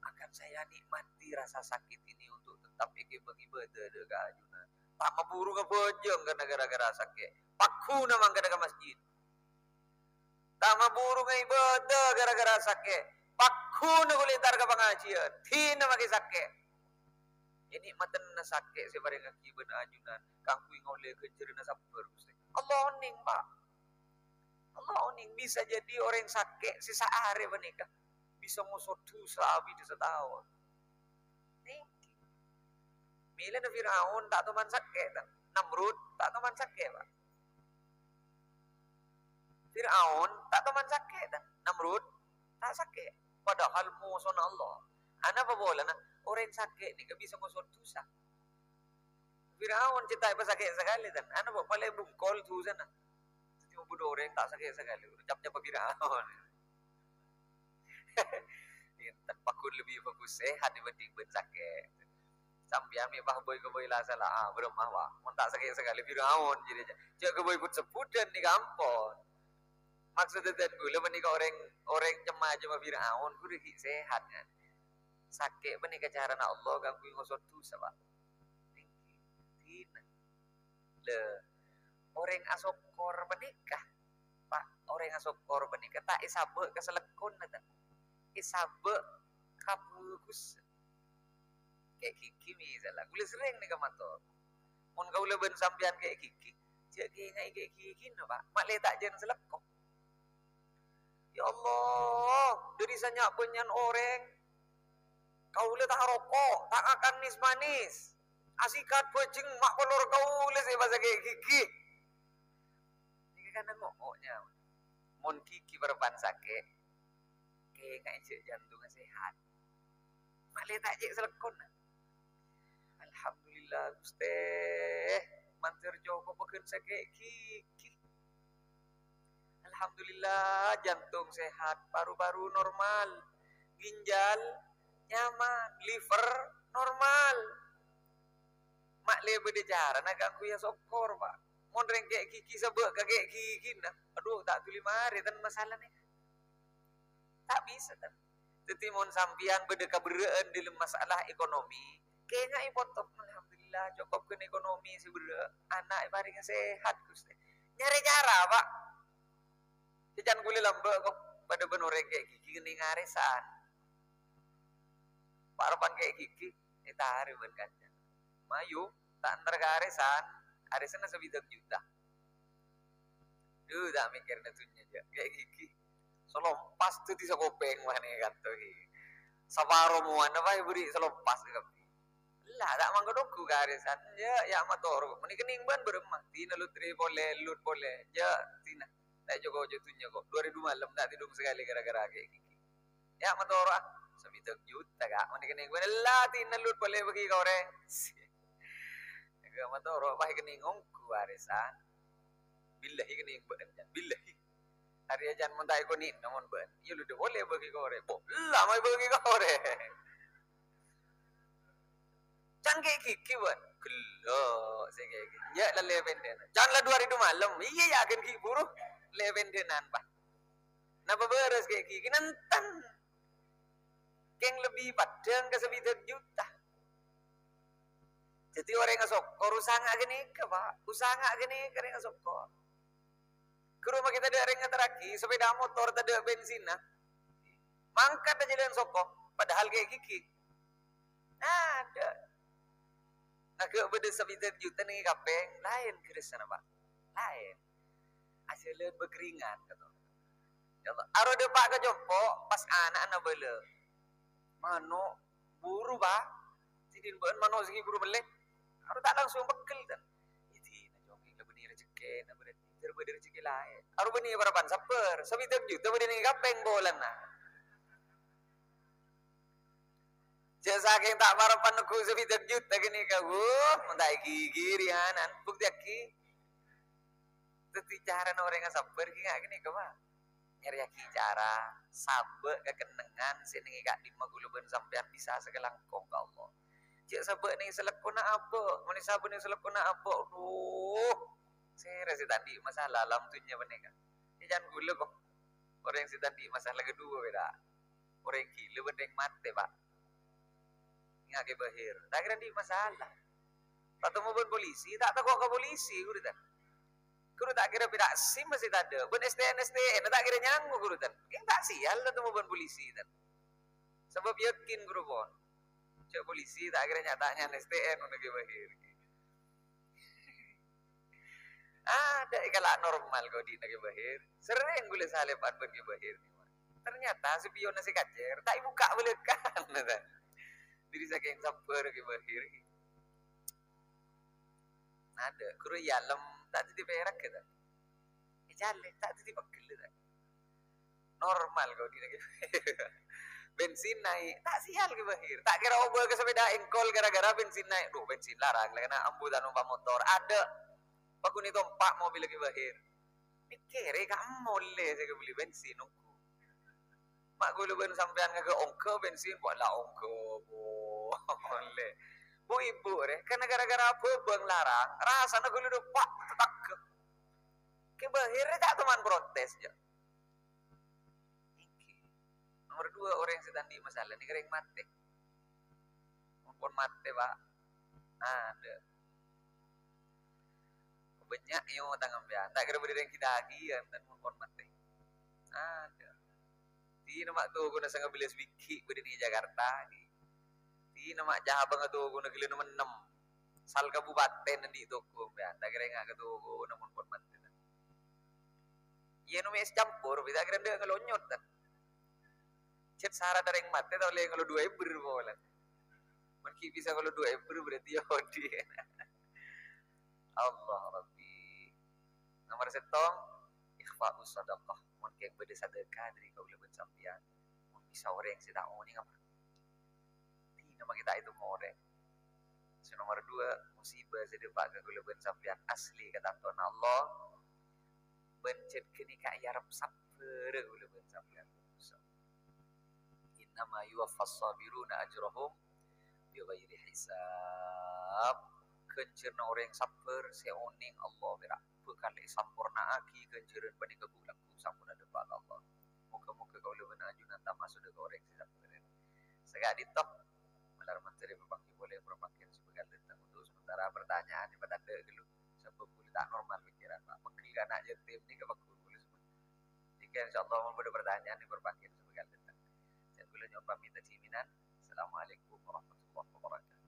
Akan saya nikmati rasa sakit ini untuk tetap èghibâ ngibâdâ dâ' ka ajunan. Ta' maburu ngabhâjâng karna gara-gara sakè'. Pagghuna mangkana ka masjid. Ta' maburu ngibâdâ gara-gara sakè'. Pagghuna ghuli entar ka pangajiyân. Dina makè sakè'. Ènikmatenna sakè' sè èparèngngaghi bân ajunan kaangghuy ngaollè ghânjhârânna sabbhâr, Ghustè. Allah onèng, Pa'. Allah onèng bisa jadi orèng sakè' sè saarè panèka bisa ngoso dhusa abidhâ sataon. Nèngghi. Mèlana Fir'aun ta' toman sakè', ta'. Namrud ta' toman sakè', Pa'. Fir'aun ta' toman sakè', ta'. Namrud ta' sakè'. Padahal mosona Allah. Anapa polana? Orèng sakè' nèka bisa ngoso dhusa. Fir'aun cè' ta' èpasakè' sakalè, tan. Anu, kok palèng bungkol dhusana. Dhâddhi, mon bâdâ orèng ta' sakè' sakalè, cap-capa Fir'aun. Enten, pagghun lebbi bhâghus sehat dibanding bân sakè'. Sampèyan mè' pas bâi-kabâi la sala, ah, bârâmma, Pak. Mon ta' sakè' sakalè Fir'aun, jârèya. Jâ' kabâi but-sebbhudhân nèka ampon. Maksodda dân kaulâ panèka orèng, orèng cem-macemma Fir'aun, ghuru ghi' sehat, kan. Sakè' panèka carana Allah kaangghuy ngosot dhusa, Pak. Èngghi, dina. Lha, orèng asokkor panèka, Pak, orèng asokkor panèka ta' èsabâ' ka salekkonna, ta'. Èsabâ' ka bhâghus. Kè' gighi misalla, kaulâ serrèng nèka mator. Mon kaulâ bân sampèyan kè' gighi, jâ' kènga'è kè' gighina, Pak. Ma'lè ta' jân salekko. Ya Allah, dhâri sanya' bânnya'an orèng, kaulâ ta' aroko', ta' ngakan nes-manes. Asikat bhâjeng ma' kolor kaulâ sè èpasakè' gighi. Nèka kan ngo'-ngo'na. Mon gighi parappa'na sakè', kènga'è jâ' jantongnga sehat. Ma'lè ta' cè' salekkonna. Alhamdulillah, Ghustè. Mandhâr cokop bâgân sakè' gighi. Alhamdulillah, jantung sehat, paru-paru normal, ginjal nyaman, liver normal. Ma'lè bâdâ carana kaangghuy asokkor, Pak. Mon rèng kè' gighi sabâ' ka kè' gighina, adhu, ta' dhuli marè, tan, masalana. Ta' bisa, tan. Dhâddhi, mon sampèyan bâdâ kaberrâ'ân dâlem masalah ekonomi, kènga'è poto, "Alhamdulillah, cokop ghân ekonomi sè berrâ', ana' èparèngè sehat, Ghustè." Nyarè cara, Pak. Cè' can kaulâ lambâ', kok, padâ bân orèng kè' gighi kennèng arèsan. Parappa'na kè' gighi, ètarè bân kancana. Mayu, ta' entar ka arèsan, arèsanna sabidhâk juta. Dhu, ta' mèkkèrana dhunnya, jâ'. Kè' gighi. Salompas dhâddhi sakopèng, wah, nè, kanto, ghi. Saparo mowana, wah, èberri' salompas kabbhi. Ella, ta' mangkat ongghu ka arèsan. Jâ', ya, matoro. Mènè kennèng bân bârâmma. Dina lut rè polè, lut polè. Jâ', dina. Ta' jâ' ko-, jâ' dhunnya, kok. Dua hari dua malam ta' tèdung sakalè gara-gara kè' gighi. Ya, matoro, ah. Sabidhâk juta, Ka'. Mènè kennèng bân. Ella, dina lut polè bâgi ka orèng. Ga' matoro, wah, kennèng ongghu arèsan. Billahi kennèng bân, can. Billahi. Arèya can mon ta' èkonè'na mon bân. Iyâ lu dâ' polè bâgi ka orèng. Bo, la mai bâgi ka orèng. Can kè' gighi, bân. Gellâ' sè kè' gighi. Yâ, la lè pèndhâna. Can la dua hari dua malam. Iyâ, yakin ghi' buru. Lè pèndhânan, Pak. Napa bârâs kè' gighi? Nenten. Kèng lebbi paddhâng ka sabidhâk juta. Dhâddhi orèng asokkor usaha ghânèka, Pak. Usaha ghânèka orèng asokkor. Ghuru makè tadâ' rèng ngaterraghi, sepeda motor tadâ' bensinna. Mangkat jhâlân soko, padahal kè' gighi. Adâ'. Ngaghâ' bâdâ sabidhâk juta nèng è kapèng, laèn ghârâssana, Pak. Laèn. Ajhâlân bâkringan, kato. Ya Allah. Aro dâpa' ka compo', pas ana'na bâlâ. Mano', buru, Pak. Sè dinna bâ'na mano' sè ghi' buru mellè. Aro ta' langsung pegghel, tan. Idina, jhungkèng, la bânnè rejhekkèna, berarti. Jhâr bâdâ rejhekkè laèn. Aro bânnè parappa'na sabbhâr. Sabidhâk juta bâdâ nèng è kapèng polana. Jhâ' sakèng ta' parappa'na neggu' sabidhâk juta ghânèka, wuh, mon ta' èghighiri, anan. Buktèyaghi. Dhâddhi carana orèng asabbhâr ghi' nga' ghânèka, Pak. Nyarèyaghi cara sabâ' ka kennengngan sè nèng è ka'dimma kaulâ bân sampèyan bisa sakalangkong ka Allah. Jhâ' sabâ' nèng salekkona abâ', mon sabâ' nèng salekkona abâ', adhu, sèra sè ta' andi' masalah alam dhunnya panèka. È can kaulâ, kok, orèng sè ta' andi' masalah kaduwâ, bhidhâ. Orèng ghilâ bân rèng matè, Pak. Ngakè bahir. Ta' kèra andi' masalah. Tatemmo bân polisi, ta' tako' ka polisi, ghuru, tan. Ghuru ta' kèra pèra' SIM masih tadâ'. Bân S T N, S T N, ta' kèra nyango, ghuru, tan. Kèng ta' sial tatemmo bân polisi, tan. Sabâb yakin, ghuru, pon. Jhâ' polisi ta' kèra nyata'an S T N, ngono kè bahir. Adâ' è kala' normal kodi'na kè bahir. Serrèng ghulâ salèpan bân kè bahir. Ternyata spiyonna sè kacèr ta' èbukka' bâlâkana, ta. Dhâddhi sakèng sabbhâr kè bahir. Adâ', ghuru è yalem, ta' dhâddhi pèrak, ta. È calè, ta' dhâddhi pegghel, ta. Normal kodi'na kè bahir. Bensin naè', ta' sial kè bahir. Ta' kèra obâ ka sepeda engkol gara-gara bensin naè'. Dhu, bensin larang, la kèna ambu ta' nompa' motor. Adâ'. Paghun ètompa' mobil kè bahir. Mèkkèrè ka' molè sè èkabelli bensin ongghu. Ma' ghulâ bân sampèyan ngaghâ' ongghâ bensin, wah la ongghâ molè. Bu-ibu rè, karena gara-gara bhâbâng larang, rasana ghâllu dâpa' tetegghâ. Kè bâhir rè ta' toman protes, jâ. Nèka. Nomor dua, orèng sè ta' andi' masalah nèka rèng matè. Mon pon matè, Pak. Adâ'. Bânnya' è otang sampèyan. Ta' kèra bâdâ rèng ghi-taghi, ya, enten mon pon matè. Adâ'. Dinah ma' tokona sanga bellâs bighi' bâdâ è Jakarta, ghi. Dinah ma' cabângnga tokona ghellâ' nem-ennem. Sal kabupatèn andi' toko, sampèyan. Ta' kèra enga' ka tokona mon pon matè, ta'. Iyâ, no mè' ècampor, bi' ta' kèra endâ' ngalonyot, ta'. Cèt sarat orèng matè ta' ollè ngalo duwâ èbâr polè. Mon ghi' bisa ngalo duwâ èbâr berarti yâ odi. Allah Rabbi. Nomor sèttong, ikhfa'us sadaqah. Mon kèng bâdâ sadâkah dâri kaulâ bân sampèyan, mon bisa orèng sè ta' onèng apa? Dinah ma' ghi' ta' ètong orèng. Sè nomor dua, musibah sè dâpa' ka kaulâ bân sampèyan asli katantowanna Allah. Bân cèt ghânèka èarep sabbhâr kaulâ bân sampèyan. "Innama yuwaffas sabiruna ajrahum bighairi hisab." Ghânjhârânna orèng sabbhâr sè onèng Allah pèra' bhâkal èsampornaaghi ghânjhârân panèka ghu-lagghu samponna dâpa' ka Allah. Moghâ-moghâ kaulâ bân ajunan tamaso' dâ' ka orèng sè sabbhâr. Saka'dinto, malar mandhâr èpapangghi polè è parpangghiyân sè bhâkal dâteng. Untuk sementara pertanyaan èpatadâ' ghâllu, sabâb kaulâ ta' normal pikiran, Pak. Pegghel ka ana' yatim nèka pagghun kaulâ semua. Jika insyaallah mon bâdâ pertanyaan è parpangghiyân sè bhâkal dâteng. Sè kaulâ nyo'on pamit dhâddhi minan. Assalamualaikum warahmatullahi wabarakatuh.